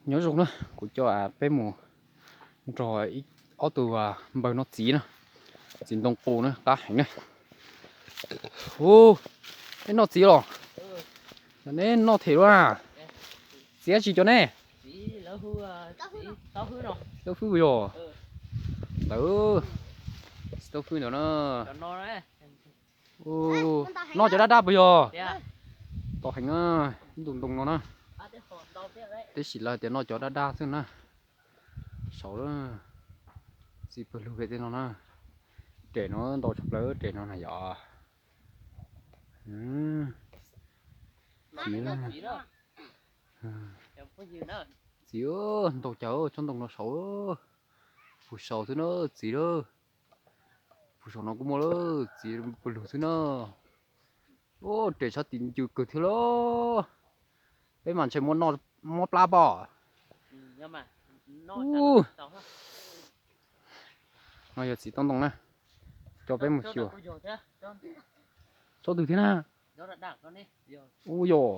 Nyob zoo na, kuv coj peb mus nrog ob tug npawg noj txiv na, txiv ntoo qus na, qab heev na. Ub, neb noj txiv los? Neb noj them lawm na. Txiv dab tsi cov neb? Txiv hwb yog? Ntawd txiv taub hwb ntawd na. Noj cov daj daj puas yog? Tau heev na, ib ntu ntoo no na. Tib si lawv tias noj cov daj daj xwb na. Saud, txiv pawg lug pem tej no na. Res no ntau tshaj plaws res no na yom. Txiv, ntau cas tsob ntoo no saud, puag saud xwb na txiv lawm. Puag saum no kuj muaj lawm, txiv pawg lug xwb na. Ub, res tshaj tim ncws kawg thiab lauj. Peb mas ntshe muab plab pom. No yog txiv taub ntoo na, coj peb mus xyuas. Tsob twg thiab na? Ub yog,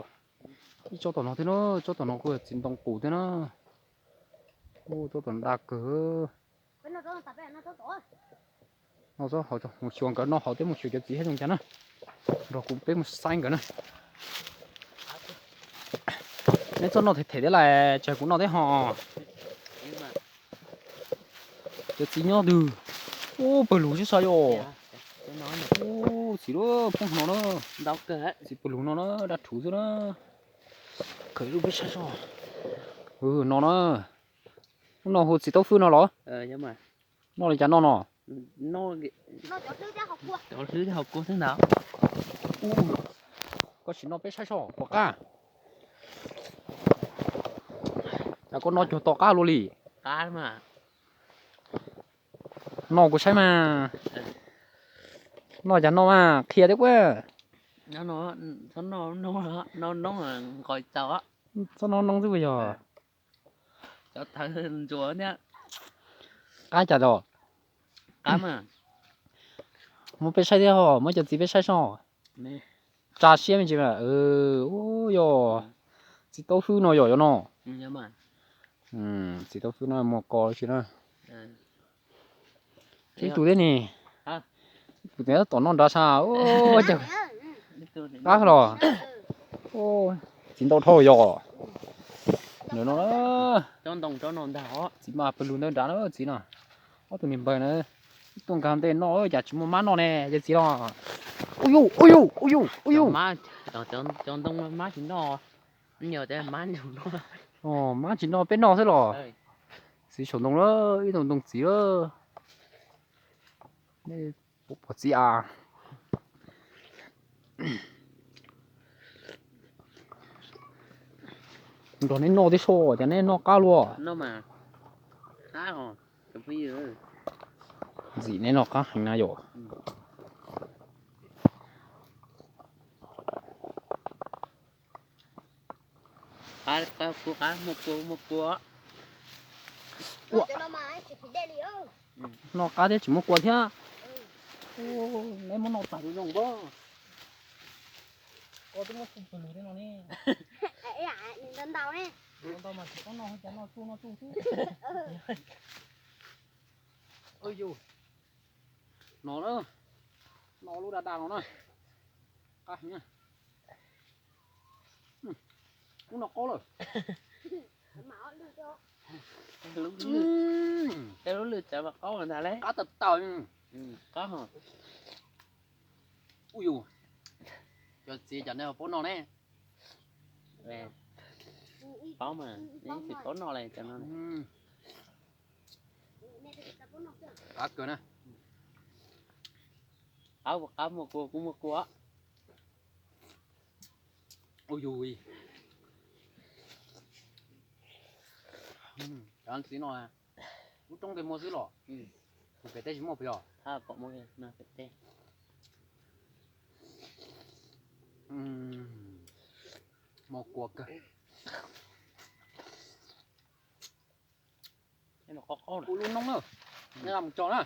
ib tsob tom no thiab na, tsob tom no kuj yog txiv ntoo qus thiab na. Ub, tsob tom no daj kawg. No txhob hauv, mus xyuas nkawd noj hauv thiab mus xyuas cov txiv thiab zoo cas na. Nrog kuv peb mus saib nkawd na. Neb txhob noj them them thiab lawm, tsam kuv noj thiab ho. Cov txiv nyob twg? Ub, pawg lug sib sai yom. Ub, txiv lawm, poob no na. Txiv pawg lug no na, daj rhuv xwb na. Khawm lub peb saib soj. No na. Ub, no hu txiv taub hwb no los? Noj li cas noj no? Cov hlwb thiab haus kua xwb ntag. Koj sim noj peb saib soj puas qab. Cas koj noj cuag tom qab luaj li. Noj kuv saib mas. Noj cas noj mas qhia thiab kuv. Txhob noj noob xwb puas yog? Qab cas os? Muab peb saib thiab ho, muab cov txiv peb saib soj. Tsa siab me ntsis mas. Ub yog, txiv taub hwb no yog yog no. Txiv taub hwb no muag ko si na. Ib tug thiab ne. Ib tug thiab tom noj nrad sas. Qab los. Txiv ntau dhau yog. Nws no, txiv mas pawg lug ntawd nrad na txiv no. Ob tug niag npawg na, tuaj nkag ntej noj cas tsis muaj mab noj ne yog txiv los. Ub yuj, ub yuj, ub yuj, ub yuj. Cov ntoo mab tsis noj. Mab tsis noj peb noj xwb los. Txiv saum ntoo lawm, ib tug ntoo txiv lawm. Pom txiv a. Nrog neb noj tib so, cas neb noj qab luaj. Ntxim neb noj qab heev na yom. Noj qab thiab tsis muaj kua thiab. Neb muab noj tag zoo zoo npab. Koj twb muab txhub pawg lug thiab no ne. Ntau mas tsis txhob noj, cas noj tsuj noj tsuj xwb. No na, noj lub daj daj no na. Qab heev na. Ub, noj qaub lawm. Lub lwj, lub lwj tsav mas qaub ntag le. Qab tawm tawm. Qab ho. Ub yus, cov txiv cov no paub noj ne. Paub mas, tsis paub noj li cov no. Qab kawg na. Qab, qab muaj kua kuj muaj kua. Ub yus, cov txiv no lub roob tej muaj xwb los? Kuv pem teb tsis muaj puas yog? Muaj kua kawg. Ua lub noob na, nej mus tso na,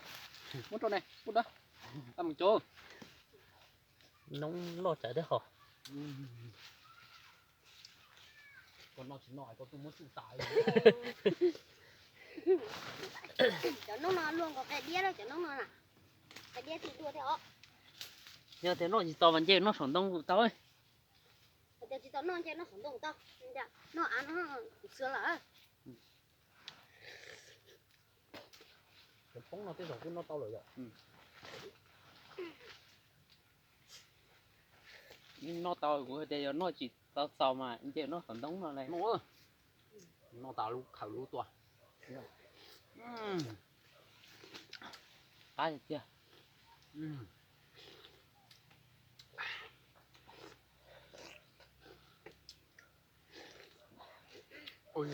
muab rau ne, ua dab, mus tso. Noob loj tsawv thiab hos. Cov noob no luaj nkaus qe diab lawm, cov noob no na. Qe diab tsis luaj thiab os. Yog tias noj tsis txaus mas nce noj saum ntoo tau. Hais tias tsis txaus noj nce noj saum ntoo tau. Noj av no kuv xwb lawm. Cov poob no tej zaum kuj noj tau lawm yom. Noj tau, kuv hais tias yog noj tsis tau txaus mas nce noj saum ntoo no las. Noj tas lub khaws lub tua. Qab tiag tiag. Ub,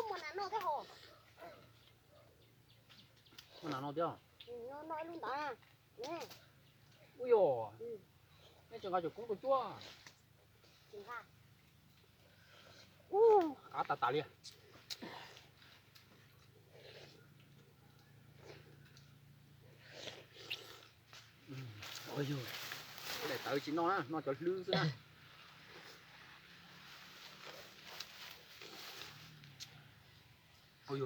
muaj nas noj thiab hos. Muaj nas noj thiab. Noj ib lub ntawd na. Ub yog, nej tsis nqa cov koob tua cuab. Qab tas tas li. Daim tawv tsis noj na, noj cov hlwb xwb na. Koj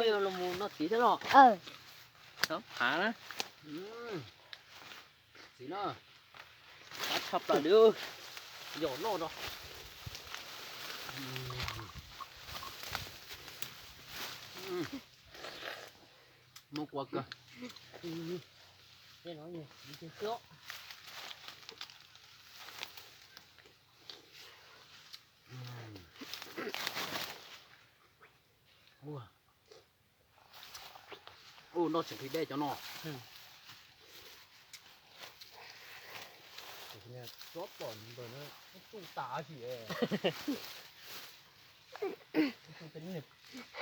yuav los mus noj txiv thiab los? Txiv na, qab tshaj plaws li. Yog noj no. Muab kua kawg. Ua, noj tsis nqhis dej cov no. Txob tom ntawm no tsuj tas si.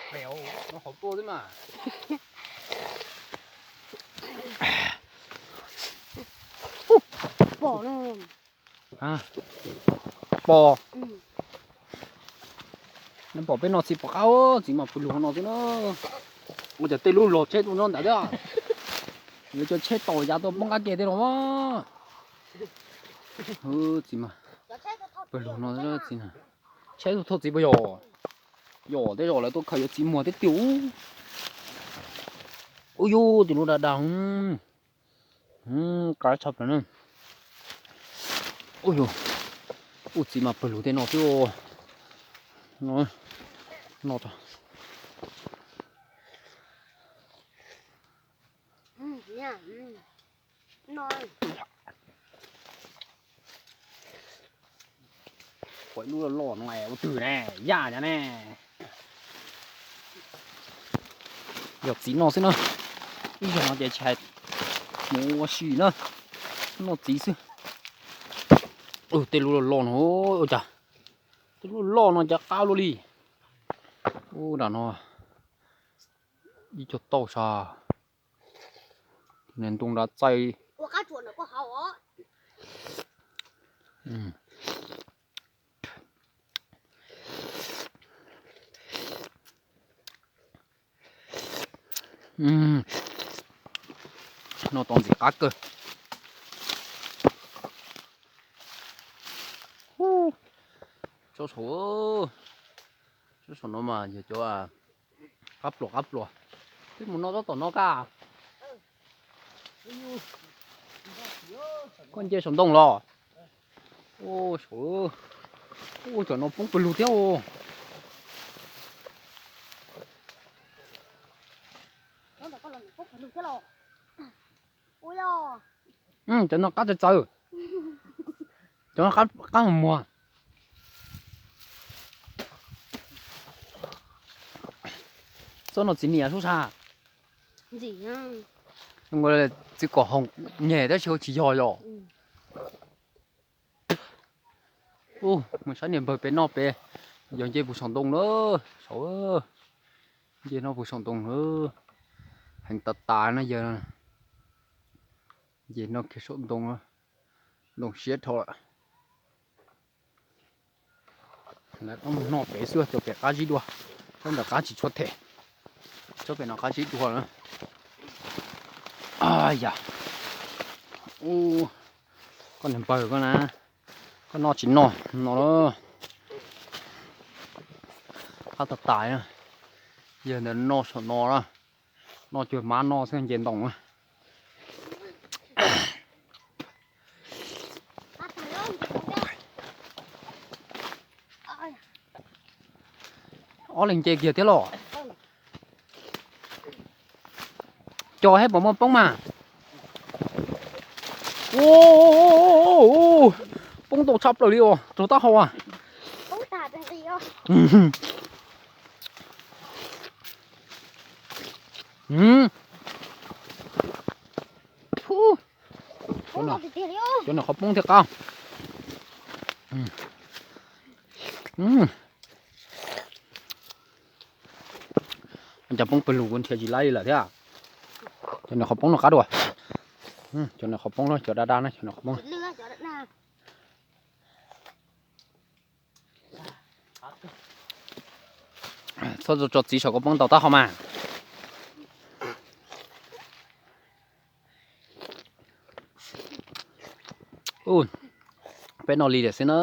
Plev no hauv tuaj xwb mas. Pom no. Pom. Neb pom peb noj txiv pom qab, txiv mas pw lug no xwb na. Ua cas tej lub log tsheb tuaj nyob ntawd thiab. Yuav cov tsheb tau yav tuaj poob qab ke tej no. Txiv mas pw lug no txiv na. Tsheb tuaj thauj txiv puas yog? Yog tej zaum lawv tuaj khaws yuav txiv muag thiab tiag. Ub yus, tus lub dag dag. Qab tshaj plaws na. Ub yus, ub txiv mas pawg lug tej no xwb. No, pom ib lub loj loj no ua twg ne, yaj cov ne. Yog txiv noj xwb na. Ib zaug no ces tsis hais mus ua si na, noj txiv xwb. Tej lub loj loj no, ua cas tej lub loj no cas qab luaj li. Ub, nram no ib co tauj sas, ntoo nrad txaij. Noj tau ntxim qab kawg. Tsob saum, tsob saum no mas yog cov qab pluas qab pluas. Twb mus noj tsob tom no kaj. Koj nce saum ntoo los? Ua saum, ua cov no poob pawg lug thiab os. Cov no qab txawv txawv. Cov no qab muag muag. Txob no txiv niam sub sab. Txiv kom haus nyem tab sis tsis yog yom. Mus saib niag npawg pem noj pem, yog nce puag saum ntoo na, saum, nce noj puag saum ntoo na, heev tas tas na yawg, nce noj kiag saum ntoo, ntoo siab dhau lawm. Lawv noj pem xwb, cov pem qab zib dua, cov ntawm qab tsis tshua them. Cov pem no qab zib dua na. Yam, koj niag npawg koj na, koj noj tsis noj no. Qab tas tas na, yawg ntawd noj saum no na, noj cuag mab noj xwb nce ntoo na. Ob leeg nce kiag thiab los. Cov hais puas muaj poob mas. Poob ntau tshaj plaws li os, rau taub hau. Cov no qhov poob thiaj qab. Cov poob pawg lug kuv nrhiav tsis laib li lawm thiab. Cov no qhov poob no qab dua. Cov no qhov poob, cov dab dab na, cov no qhov poob. Txhob tso txiv saum koj poob ntau taub hau mas. Peb noj li lawm xwb na.